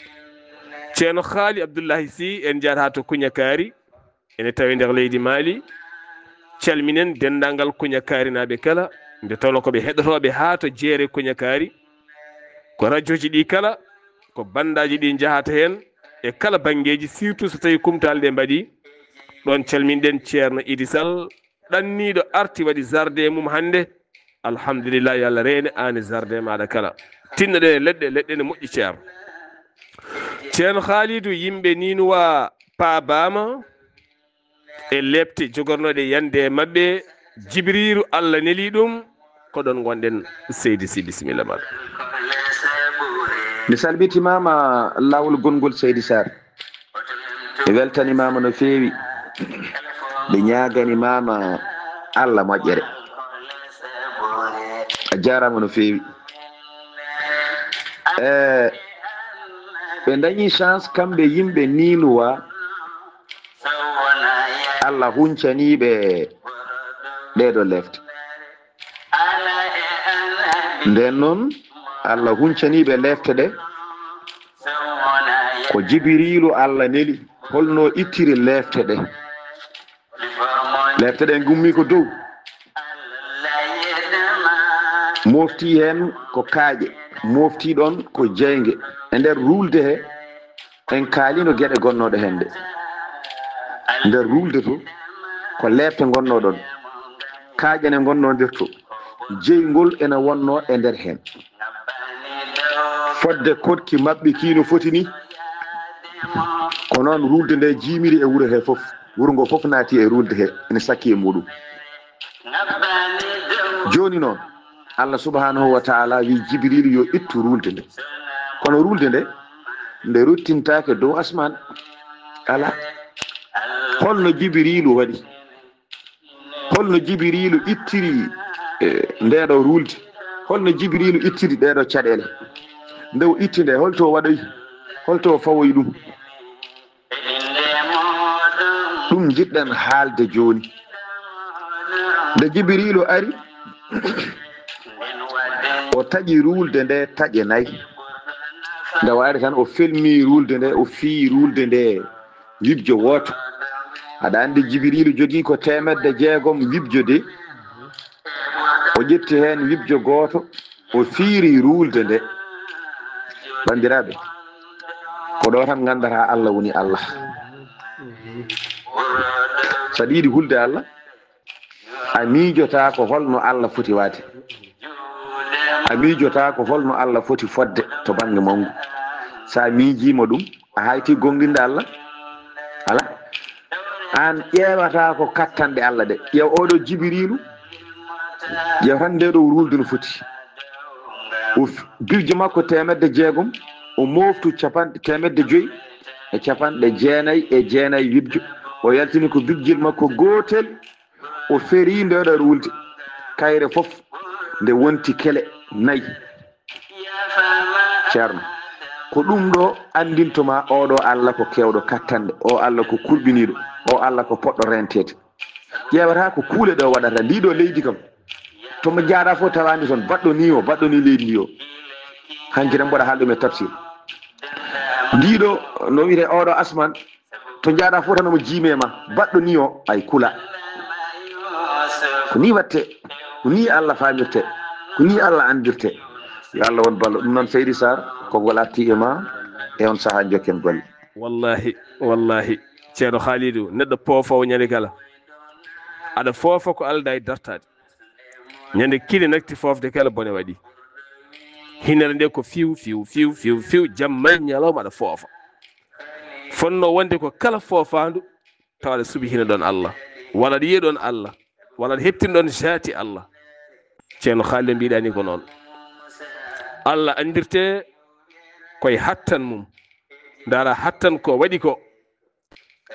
Ceerno Haali Abdullahi Sy, en jaarat ha to Kuñakaari, ene tawi nder leydi Mali. Calminen denndaangal Kuñakaari naaɓe kala, nde tawno ko ɓe heɗotooɓe haa to jeere Kuñakaari. Ko rajoji ɗi kala, ko bandaaji ɗi njahata heen e kala banngeeji, surtout so tawi kumtaali ɗe mbaɗi. Ɗoon calminɗen Ceerno Idi Sall, ɗanniiɗo arti waɗi jardin mum hannde. Alhamdulillah, yo Allah reene aan e jardin maaɗa kala. Tinnoɗen e leɗɗe, leɗɗe ne moƴƴi, Ceerno. Ceerno Haalidu, yimɓe Niinuwa paabaama e leepte jogornooɗe yande e maɓɓe. Jibriilu, Allah neli ɗum, ko ɗoon ngonɗen, seydi Sy, bisimilla ma. Mi salmitimaama laawol gonngol, seydi Sarr. Mi weltanimaama no feewi. Mi ñaaganimaama Allah moƴƴere. A jaaraama no feewi. Eh, ɓe dañi chance kamɓe yimɓe Niinuwa. Allah huncanii ɓe ɗeeɗo lefte. Nden noon, Allah huncanii ɓe lefte ɗe. Ko Jibriilu Allah neli, holno ittiri lefte ɗe. Lefte ɗe ngummi ko dow. Mofti heen ko kaaƴe, mofti ɗoon ko jeynge. E nder ruulde he, en kaalino geɗe gonnooɗe heen ɗe. Nder ruulde to, ko lefte ngonnoo ɗoon. Kaaƴe ne ngonnoo nder to. Jeyngol ene wonnoo e nder heen. Fodde koɗki maɓɓe kii no foti ni. Ko noon ruulde nde jiimiri e wuro he fof. Wuro ngo fof naati e ruulde he, ene sakki e muɗum. Jooni noon, Allah subhanahu wa taala wi Jibriilu yo ittu ruulde nde. Kono ruulde nde, nde ruttintaake dow asmaan. Alaa. Holno Jibriilu waɗi? Holno Jibriilu ittiri, eh, ndeeɗo ruulde? Holno Jibriilu ittiri ɗeeɗo caɗeele? Nde o itti nde, holto o waɗoyi? Holto o fawoyi ɗum? Ɗum njiɗɗen haalde jooni. Nde Jibriilu ari, o taƴi ruulde nde taƴe nayi. Nde o ari tan, o felmi ruulde nde, o fiyi ruulde nde wibjo wooto. Aɗa anndi Jibriilu jogii ko teemedde jeegom wibjo de. O ƴetti heen wibjo gooto, o fiiri ruulde nde. Banndiraaɓe, ko ɗo tan nganndataa Allah woni Allah. So aɗa yiɗi hulde Allah, a miijotaa ko holno Allah foti waade. A miijotaa ko holno Allah foti fodde to bannge mawngu. So a miijiima ɗum, a hayti gonnginde Allah. Alaa. Aan ƴeewataa ko kattanɗe Allah ɗe. Ƴeew oɗo Jibriilu. Ƴeew tan nde ɗo ruulde no foti. O f-, bibje makko teemedde jeegom, o mooftu capanɗe, teemedde joyi e capanɗe jeenayi e jeenayi wibjo. O yaltini ko bibjel makko gootel, o ferii nde ɗo ruulde. Kayre fof nde wonti kele nayi. Ceerno, ko ɗum ɗo anndinto ma oɗo Allah ko keewɗo kattanɗe, o Allah ko kurɓiniiɗo, o Allah ko poɗɗo renteede. Ƴeewata ko kuule ɗe o waɗata, ndi ɗo leydi kam. To mo jaaɗa fof tawaandi toon, baɗɗo ni o, baɗɗo ni leydi ndi o. Hanki tan mboɗa haala ɗum e tafsir. Ndi ɗo, no wiyetee oɗo asmaan, to jaaɗa fof tan omo jiime ma, baɗɗo ni o, ay kula. Ko ni watte, ko ni Allah faamirte, ko ni Allah anndirte. Yo Allah won ballo. Ɗum noon, Seydi Sarr, konngol arti e ma, e on sahaa njokken golle. Wallahi, wallahi, Ceerno Haalidu, neɗɗo poofoowo ñande kala. Aɗa foofa ko aldaa e dartaade. Ñande kine natti foofde kala bone waɗi. Hinere nde ko fiw, fiw, fiw, fiw, fiw, jamma e ñalawma aɗa foofa. Fonnoo wonde ko kala foofaandu, tawa aɗa suɓi hino ɗon Allah, walla aɗa yiya ɗon Allah, walla aɗa heɓtin ɗon jaati Allah. Ceerno Haali mbiɗa ni ko noon. Allah anndirte koye hattan mum. Ndaara hattan ko waɗi ko.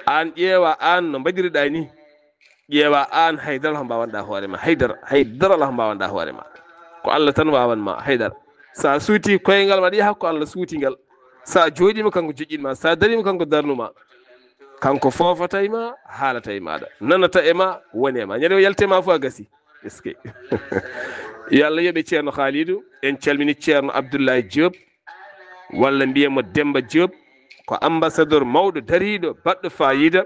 Aan ƴeewa aan no mbaɗiriɗaa ni. Ƴeewa aan haydara ko mbaawanɗaa hoore ma. Haydara, haydara ko mbaawanɗaa hoore ma. Ko Allah tan waawan ma haydara. Sa suuti koyngal ma, aɗa yaha ko Allah suuti ngal. Sa jooɗiima, kanko joƴƴin ma. Sa dariima, kanko darnu ma. Kanko foofata e ma, haalata e maaɗa. Nanata e ma, woni e ma. Ñande o yalti e ma fof a gasi. Est-ce que? Yo Allah yoɓe Ceerno Khalidou. En calmini Ceerno Abdoulaye Diop, walla mbiyen mo Demba Diop, ko ambassadeur mawɗo dariiɗo, baɗɗo faayiida,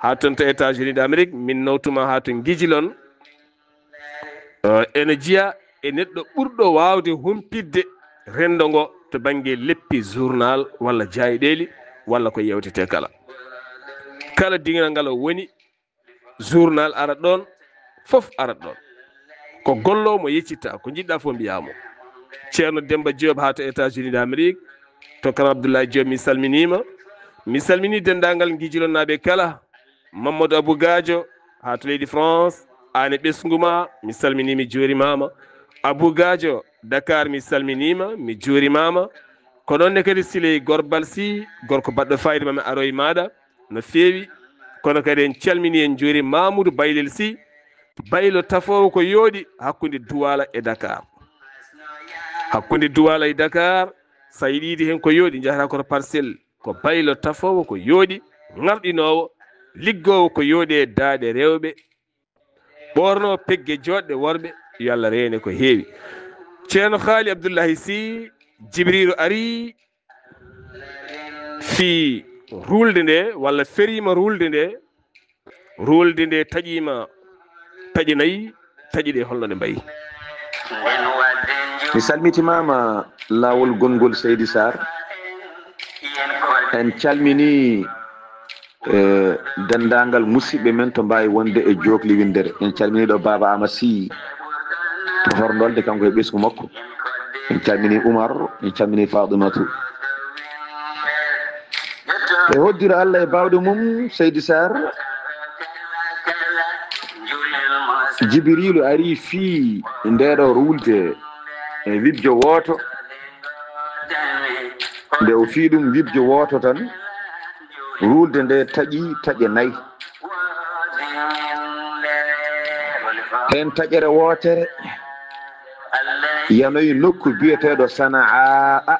haa toon to États-Unis d'Amérique, min nawtuma haa to Ngijilon. Eh, ene jeyaa e neɗɗo ɓurɗo waawde humpitde renndo ngo to bannge leppi journal walla jaayɗeeli walla ko yewtetee kala. Kala diŋal ngal o woni, journal arat ɗon, fof arat ɗon. Ko gollo mo yeccitta, ko njiɗɗa fof mbiya mo. Ceerno Demba Diop haa to États-Unis d'Amérique, to Kano Abdoulaye Diop, mi salminiima. Mi salmini denndaangal Ngijilonnaaɓe kala. Mamadou Abou Gadio haa to leydi France, aan e ɓesngu ma, mi salminii, mi juurimaama. Abou Gadio, Dakar, mi salminiima, mi juurimaama. Ko noon ne kadi Siley Gorbal Sy, gorko baɗɗo faayiida ma, mi aroy maaɗa no feewi. Kono kadi en calminii, en njuuriima Mamoudou Baylel Sy, baylo tafoowo ko yooɗi hakkunde Douala e Dakar. Hakkunde Douala e Dakar, so a yiɗi yiide heen ko yooɗi, njahata ko to Parcelles, ko baylo tafoowo ko yooɗi, ŋarɗinoowo, liggoowo ko yooɗi e daaɗe rewɓe, ɓoornoo pegge jooɗɗe worɓe, yo Allah reene ko heewi. Ceerno Haali Abdullahi Sy, Jibriilu arii fii ruulde nde, walla feriima ruulde nde, ruulde nde taƴiima taƴe nayi, taƴe ɗe holno ɗe mbayi? Mi salmitimaama laawol gonngol Seydi Sarr. En calminii e denndaangal musidɓe men to mbaawi wonde e jookli winndere. En calminii ɗo Baaba Ama Sy to Horndolde, kanko e ɓesngu makko. En calminii Umar, en calminii Fatimatu. E hoddiro Allah e baawɗe mum, Seydi Sarr, Jibiriilu arii fii ndeeɗo ruulde e wibjo wooto. Nde o fii ɗum wibjo wooto tan, ruulde nde taƴi taƴe nayi. Heen taƴere wootere yanoyi nokku biyeteeɗo Sanaa.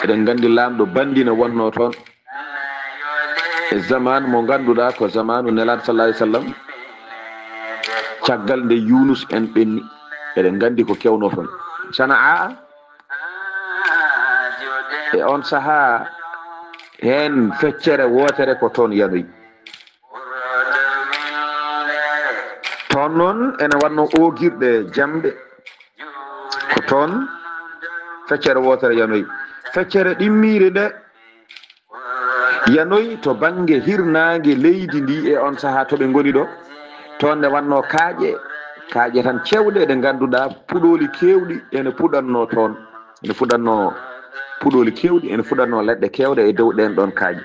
Eɗen nganndi laamɗo banndi ne wonnoo toon e zamaanu mo ngannduɗaa ko zamaanu Nelaaɗo sallallaahu alayhi wa sallam, caggal nde Yuunus en ɓenni. Eɗen nganndi ko kewnoo toon Sanaa. E oon sahaa, heen feccere wootere ko toon yanoyi. Toon noon ene wannoo oogirɗe jamɗe, ko toon feccere wootere yanoyi. Feccere ɗimmiire nde yanoyi to bannge hirnaange leydi ndi e oon sahaa to ɓe ngoni ɗo. Toon ne wannoo kaaƴe, kaaƴe tan cewɗe ɗe ngannduɗaa puɗooli keewɗi ene puɗannoo toon. Ene fuɗannoo puɗooli keewɗi, ene fuɗannoo leɗɗe keewɗe e dow ɗeen ɗoon kaaƴe.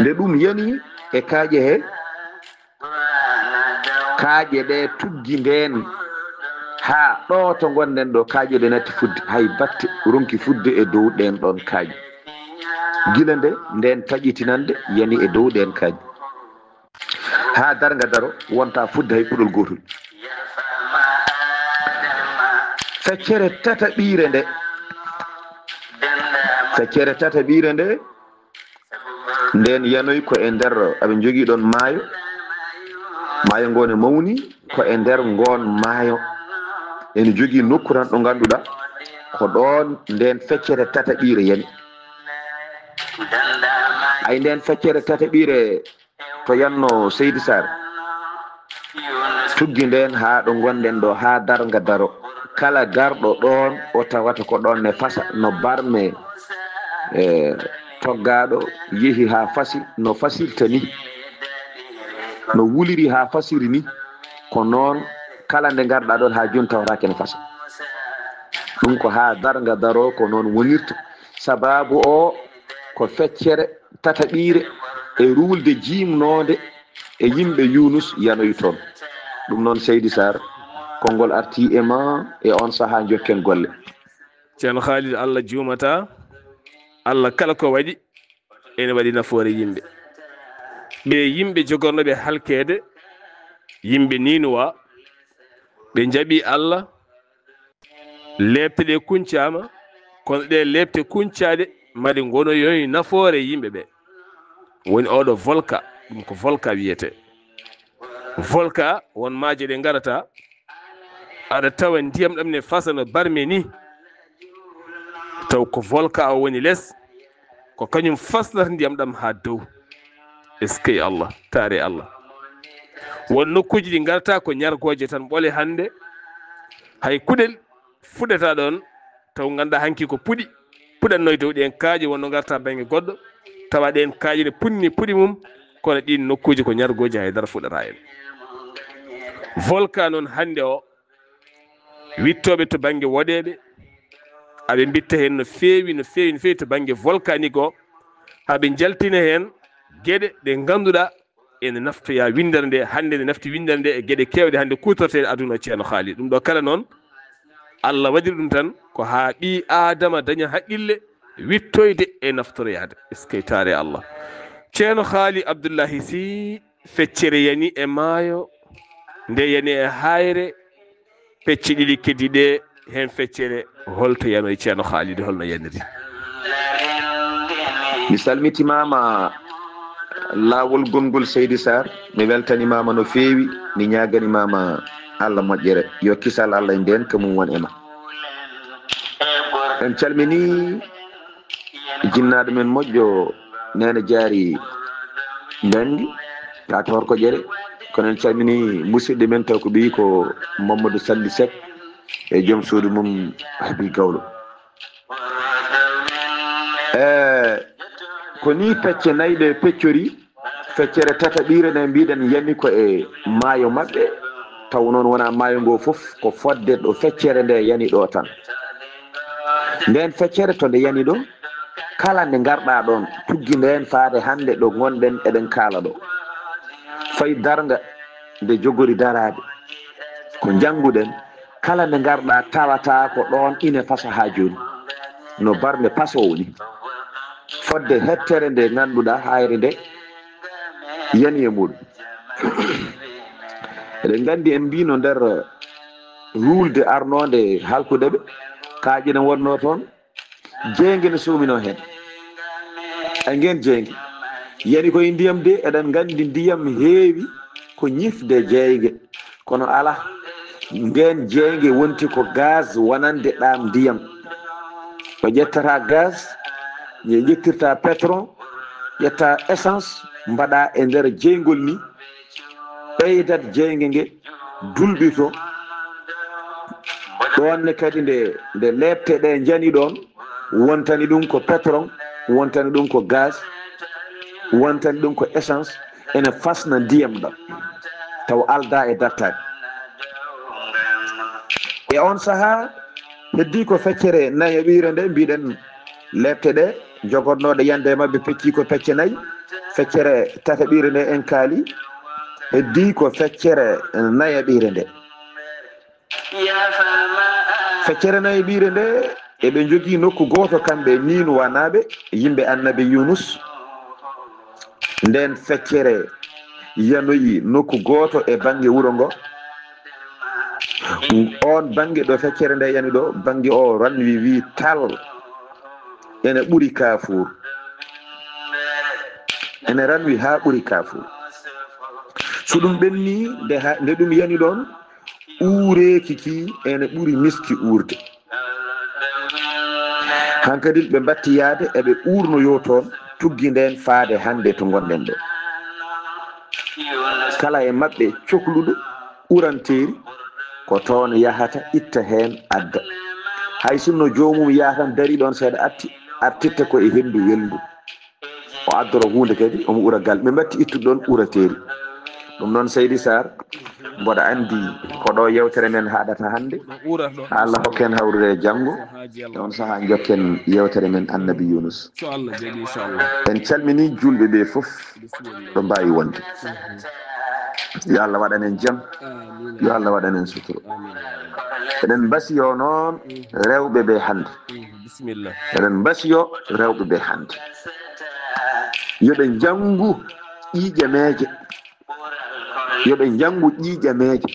Nde ɗum yani e kaaƴe he, kaaƴe ɗe tuggi ndeen haa ɗo to ngonɗen ɗo, kaaƴe ɗe natti fudde, hay batte ronki fudde e dow ɗeen ɗoon kaaƴe. Gila nde ndeen taƴitinande yani e dow ɗeen kaaƴe, haa darnga daro wonta fudde hay puɗol gootol. Feccere tataɓiire nde, feccere tataɓiire nde, ndeen yanoyi ko e nder, aɓe njogii ɗoon maayo, maayo ngo ne mawni, ko e nder ngoon maayo ene jogii nokku tan ɗo ngannduɗaa ko ɗoon ndeen feccere tataɓiire yani. Ay, ndeen feccere tataɓiire to yanno Seydi Sarr, tuggi ndeen haa ɗo ngonɗen ɗo, haa darnga daro. Kala garɗo ɗoon, o tawata ko ɗoon ne fasa, no barme, e, toggaaɗo yehi haa fasi, no fasirta ni, no wuliri haa fasiri ni, ko noon Kala nde ngarɗaa ɗoon haa jooni tawataake ene fasa. Ɗum ko haa darnga daroo ko noon wonirta. Sabaabu o ko feccere tataɓiire e ruulde jiimnoonde e yimɓe Yunus yanoyi toon. Ɗum noon Seydi Sarr, konngol artii e ma e oon sahaa njokken golle. Ceerno Khalid, Allah juumataa, Allah kala ko waɗi ene waɗi nafoore yimɓe. Ɓe yimɓe jogornooɓe halkeede, yimɓe Niinuwa, ɓe njaɓi Allah, leepte ɗe kuncaama, kono ɗe leepte kuncaaɗe maɗe ngonoyoy nafoore yimɓe ɓe. Woni oɗo volka, ɗum ko volka wiyetee. Volka, won maaje ɗe ngarata, aɗa tawa ndiyam ɗam ne fasa no barme ni, taw ko volka o woni les, ko kañum fasnata ndiyam ɗam haa dow. Eskey Allah, taare Allah. Won nokkuuji ɗi ngarata ko ñargooje tan, ɓole hannde, hay kuɗel fuɗata ɗoon, taw ngannduɗaa hanki ko puɗi puɗatnoo e dow ɗeen kaaƴe, wonno ngarta bannge goɗɗo, tawa ɗeen kaaƴe ne punni puɗi mum, kono ɗiin nokkuuji ko ñargooji, hay dara fuɗata heen. Volka noon hannde o, wittooɓe to bannge woɗeeɓe, aɓe mbitta heen no feewi, no feewi, no feewi to bannge volcanique o, haa ɓe njaltina heen geɗe ɗe ngannduɗaa ene naftoya winndere nde, hannde ene nafti winndere nde e geɗe keewɗe hannde kuutorteeɗe aduna o, Ceerno Haali. Ɗum ɗo kala noon, Allah waɗiri ɗum tan ko haa ɓii Aadama daña haqqille wittoyde e naftoroyaade. Eskey taare Allah. Ceerno Haali Abdullahi Sy, feccere yani e maayo, nde yani e haayre, pecce ɗiɗi keddi ɗe, heen feccere, holto yanoyi Ceerno Khalid, holno yaniri? Mi salmitimaama laawol gonngol Seydi Sarr, mi weltanimaama no feewi, mi ñaaganimaama Allah moƴƴere, yo kisal Allah e ndeenka mum won e ma. En calminii jinnaaɗo men moƴƴo, Neene Jaari Mbengue, haa to Horko Ƴere. Kono en calminii musidɗo men taw ko ɓiyi ko Mamadou Salli Seck e joom suudu mum Habi Gawlo. E ko nii pecce nayi ɗe peccori, feccere tataɓiire nde mbiɗen yani ko e maayo maɓɓe, taw noon wonaa maayo ngoo fof, ko fodde ɗo feccere nde yani ɗo tan. Ndeen feccere to nde yani ɗo, kala nde ngarɗaa ɗoon, tuggi ndeen faade hannde ɗo ngonɗen eɗen kaala ɗo. Fay darnga nde jogori daraade, ko njannguɗen, kala nde ngarɗaa tawataa ko ɗoon ine fasa haa jooni. No barme pasoowo ni. Fodde hettere nde ngannduɗaa haayre nde yani e muɗum. Eɗen nganndi en mbino nder ruulde arnoonde halkude ɓe, kaaƴe ne wonnoo toon, jeynge ne suuminoo heen. E ngeen jeynge, yani ko e ndiyam de, eɗen nganndi ndiyam heewi ko ñifde jeynge, kono alaa, ngeen jeynge wonti ko gaz wonande ɗaam ndiyam. Ɓe ƴettata gaz, ɓe ƴettirta pétrole, ƴetta essence, mbaɗa e nder jeyngol ni, ɓeydat jeynge nge, dulɓito. Ɗoon ne kadi nde, nde leepte ɗe njani ɗoon, wontani ɗum ko pétrole, wontani ɗum ko gaz, wontani ɗum ko essence, ene fasna ndiyam ɗam, taw aldaa e dartaade. E oon sahaa, heddii ko feccere nayaɓiire nde mbiɗen leepte ɗe jogornooɗe yande e maɓɓe pecci ko pecce nayi. Feccere tataɓiire nde en kaali, heddii ko feccere nayaɓiire nde. Feccere nayaɓiire nde, eɓe njogii nokku gooto kamɓe Niinuwanaaɓe, yimɓe Annabi Yunus. Ndeen feccere yanoyi nokku gooto e bannge wuro ngo. Oon bannge ɗo feccere nde yani ɗo, bannge o ranwi wi tal, ene ɓuri Kaafuur. Ene ranwi haa ɓuri Kaafuur. So ɗum ɓenni, nde ha-, nde ɗum yani ɗoon, uureeki ki ene ɓuri miski uurde. Hankadi ɓe mbatti yahde, eɓe uurnoyoo toon, tuggi ndeen faade hannde to ngonɗen ɗo. Kala e maɓɓe cokluɗo uranteeri, ko toon yahata, itta heen, adda. Hay sinno joomum yaha tan, darii ɗoon seeɗa, atti, artirta ko e henndu welndu. O addoro huunde kadi, omo ura gal. Ɓe mbatti ittude ɗoon urateeri. Ɗum noon, Seydi Sarr, mboɗo anndi ko ɗo yewtere men haɗata hannde. Haa Allah hokken hawrude e janngo. E on sahaa, njokken yewtere men Annabi Yunus. En calminii juulɓe ɓe fof ɗo mbaawi wonde. Yo Allah waɗan en jam. Yo Allah waɗan en suturo. Eɗen mbasiyo noon rewɓe ɓe hannde. Eɗen mbasiyo rewɓe ɓe hannde. Yo ɓe njanngu ƴiiƴameeje. Yo ɓe njanngu ƴiiƴameeje.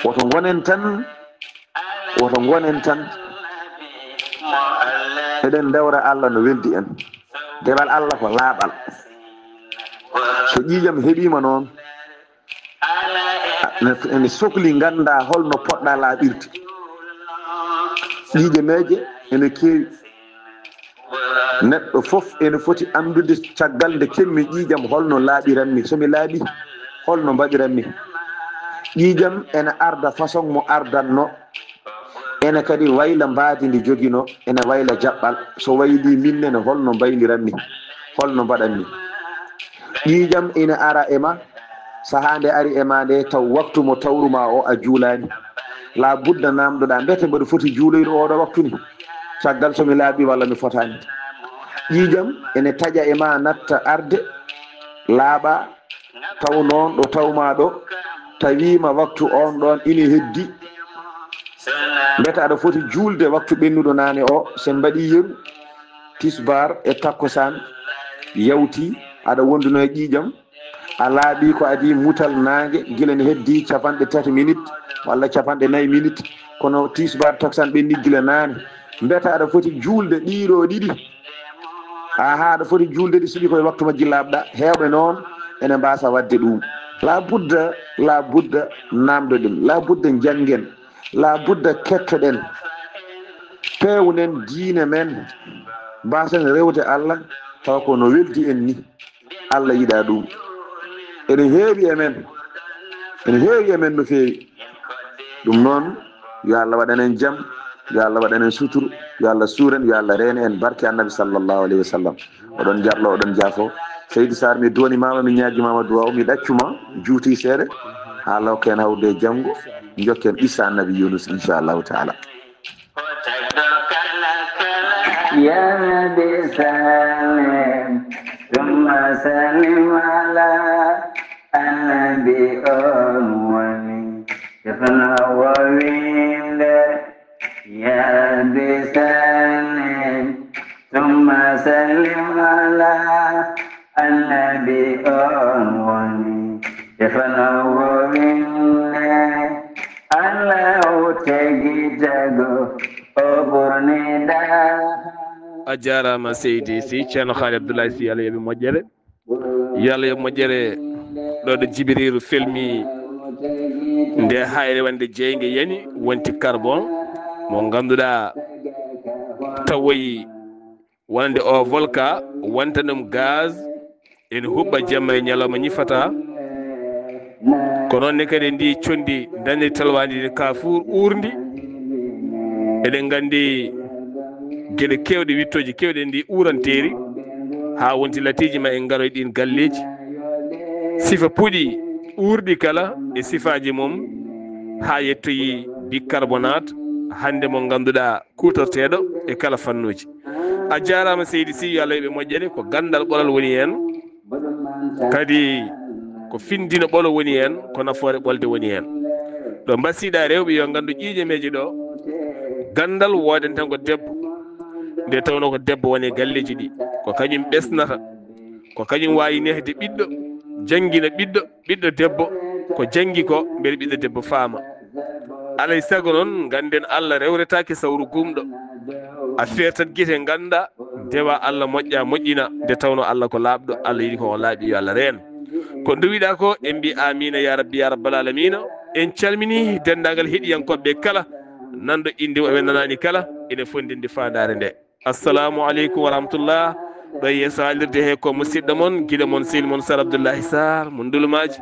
Woto ngonen tan, woto ngonen tan. Eɗen ndewra Allah no weldi en. Dewal Allah ko laaɓal. So ƴiiƴam heɓiima noon, ene, ene sokli nganndaa holno poɗɗa laaɓirde. Ƴiiƴameeje ene keewi. Neɗɗo fof ene foti anndude caggal nde keɓmi ƴiiƴam holno laaɓiranmi. So mi laaɓi, holno mbaɗiranmi? Ƴiiƴam ene arda façon mo ardanno. Ene kadi wayla mbaadi ndi jogino, ene wayla jaɓɓal. So wayli min nene, holno mbayliranmi? Holno mbaɗanmi? Ƴiiƴam ina ara e ma, sahaa nde ari e ma nde, taw waktu mo tawruma o a juulaani. La budda namdoɗa, mbete mboɗo foti juuloyde oɗo waktu ni? Caggal so mi laaɓi walla mi fotaani? Ƴiiƴam ene taƴa e ma, natta arde, laaɓa, taw noon ɗo tawma ɗo, tawiima waktu on ɗon ina heddi. Mbete aɗa foti juulde waktu ɓennuɗo naane o, so mbaɗi yeru, tisbaar e takkusaan yawti, aɗa wonduno e ƴiiƴam, a laaɓi ko adii mutal naange, gila ne heddi capanɗe tati minit walla capanɗe nayi minit, kono tisbaar, takkusaan ɓenni gila naane. Mbete aɗa foti juulde ɗiɗo ɗiɗi? Aha, aɗa foti juulde ɗi suɓi koye waktu majji laaɓɗa. Heewɓe noon ene mbaasa waɗde ɗum. La budda, la budda namdoɗen, la budda njanngen, la budda kettoɗen, pewnen diine men, mbaasen rewde Allah, tawa ko no weldi en ni. Allah yiɗa ɗum. Ene heewi e men, ene heewi e men no feewi. Ɗum noon, yo Allah waɗan en jam, yo Allah waɗan en suturu, yo Allah suuren, yo Allah reene en barke Annabi sallallahu alayhi wa sallam. Oɗon njarlo, oɗon njaafo. Seydi Sarr, mi duwanimaama, mi ñaagimaama duwaaw, mi ɗaccuma, juuti seeɗa. Haa lokken hawde e janngo, njokken qissa Annabi Yunus, inchallahu taala. يا ربي سلم ثم سلم على النبي أول. Tefna wawinde, ya Rabbi sallim, thumma sallim ala annabi on woni. Tefna wawinde, Allahu tagi tago, o ɓurni da. A jaaraama seydi si Ceerno Haali Abdoulaye si, Allah yoɓi moƴƴere. Yo Allah yoɓ moƴƴere. Ɗo ɗo Jibiriiru felmi nde hayre wonde jeynge yani wonti carbon mo ngannduɗaa tawoyi wonande o volka wonta ɗum gaz ene huɓɓa jamma e ñalawma ñifata. Ko noon ne kadi ndi conndi dañde talwaandi ndi kaafuur uurndi. Eɗen nganndi geɗe keewɗe wittooji keewɗe ndi uuranteeri haa wonti latiiji ma en ngaroy ɗiin galleeji. Sifa puɗi uurɗi kala e sifaaji mum haa yettoyi bicarbonate hannde mo ngannduɗaa kuutorteeɗo e kala fannuuji. A jaaraama seydi si, yo Allah yoɓe moƴƴere. Ko ganndal ɓolal woni heen, kadi ko findino ɓolo woni heen, ko nafoore ɓolde woni heen. Ɗo mbasiɗa rewɓe yo nganndu ƴiiƴameeje ɗo ganndal wooden tan ko debbo. Nde tawnoo ko debbo woni e galleeji ɗi, ko kañum ɓesnata, ko kañum waawi nehde ɓiɗɗo, janngina ɓiɗɗo, ɓiɗɗo debbo ko janngi ko mbele ɓiɗɗo debbo faama. Alay sago noon ngannden Allah rewretaake sawru gumɗo. A feertat gite ngannda ndewa Allah moƴƴa moƴƴina nde tawnoo Allah ko laaɓɗo, Allah yiɗi ko laaɓi yo Allah reen. Ko nduwiɗa ko en mbi amina ya rabbi ya rabbal alamina. En calmini denndaangal heɗiyankooɓe kala nanɗo inde mum eɓe nanaani kala ene fondinde faandaare nde. Assalamu aleykum wa rahmatullah. Ɗo yeeso haalirde he ko musidɗo mon giɗo mon sehil mon Sar Abdoullahi Sar mo Ndulmaaji.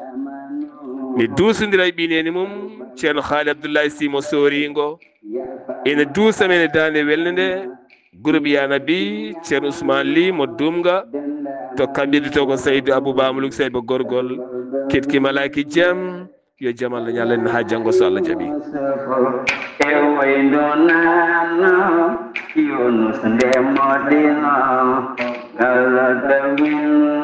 Mi duusondira e ɓineeni mum Ceerno Haali Abdoullahi si mo Sooringo. Ina duusa men e daande welnde nde. Groupe Yanabi Ceerno Ousmane Ly mo Dumga. To kamɓirde to ko Seydou Abou Bamuluk Seyba Gorgol. Ketki malaaki jam. Yo jam Allah ñallan en haa janngo so Allah jaɓi. E wayndo nana Yunus nde Madina, kala tawin